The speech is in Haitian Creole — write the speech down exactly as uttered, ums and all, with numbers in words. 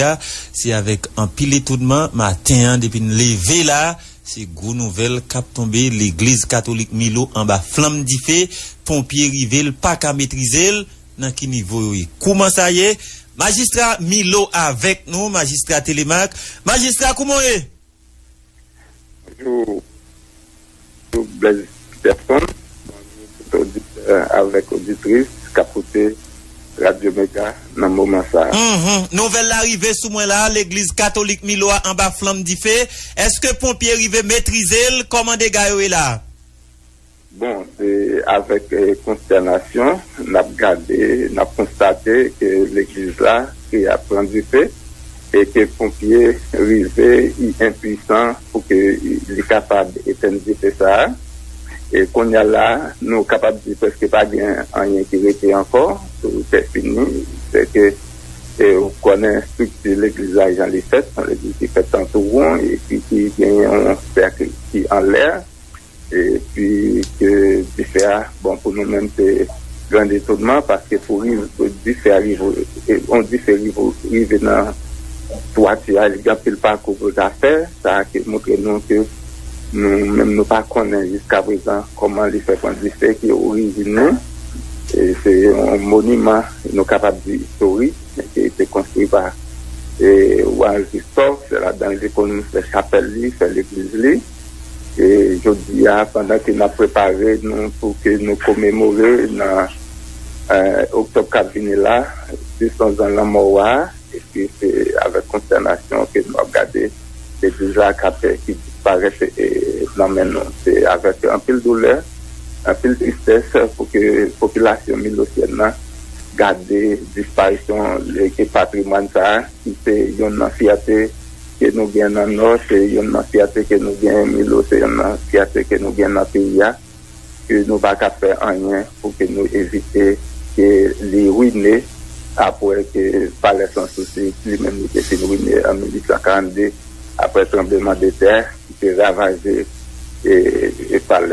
a, se avèk anpil etonnman, maten an, depi n leve la, se gwo nouvèl k ap tonbe, legliz katolik Milo anba flanm dife, ponpye rive, l pa ka metrize l, nan ki nivo yo ye. Kouman sa ye? Majistra Milo avèk nou, majistra Telemak. Majistra, kouman w ye? Bonjou, bonjou Blaise Peterson. Bonjou tout oditè avèk oditris k ap koute Radyo Mega nan moman sa a. Mhm. Nouvèl la rive sou mwen la, legliz katolik Milo a anba flanm dife. Èske ponpye rive metrize l? Kòman dega yo ye la? Bon, se avèk eh, konstènasyon n ap gade, n ap konstate ke legliz la, ke y ap pran dife, e ke ponpye rive, i enpwisan pou ke li kapab etèn dife sa a. E kounye a la, nou kapab di prèske pa gen anyen ki rete ankò, tout est fini. Se ke e, ou konnen estrikti legliz la jan li fèt, se yon legliz ki fèt an tou won, epi ki genyen yon sèk ki anlè, epi ke dife a, bon, pou nou menm se gran etonnman, paske pou rive, pou dife a rive, e, yon dife rive, rive nan twati a, li gen anpil pakou pou l ta fè, sa ki montre nou ke nou menm nou pa konnen jiska prezan kòman li fè pran dife ki orijin li. E se yon moniman, nou kapab di istorik, ki te konstwi pa e, Wa Jistòf, se ladan l te konn fè chapèl li, fè legliz li. E jodi a, pandan ke n ap prepare nou pou ke nou komemore nan eh, oktòb k ap vini la, de san zan lanmò wa a, epi se avèk konstènasyon ke nou ap gade legliz la k ap ki disparèt e, nan men nou. Se avèk anpil doulè, anpil tristès pou ke popilasyon milosyèn nan gade disparisyon e, ke patrimwàn sa a, ki se yonn nan fyète ke nou gen nan Nò, se yonn nan fyète ke nou gen Milo, se yonn nan fyète ke nou gen nan peyi a, ke nou pa ka fè anyen pou ke nou evite ke li wine apre ke Palè Sansousi li menm li te fin wine an mil uit san karannde apre tranblemanntè ki te ravaje e, e palè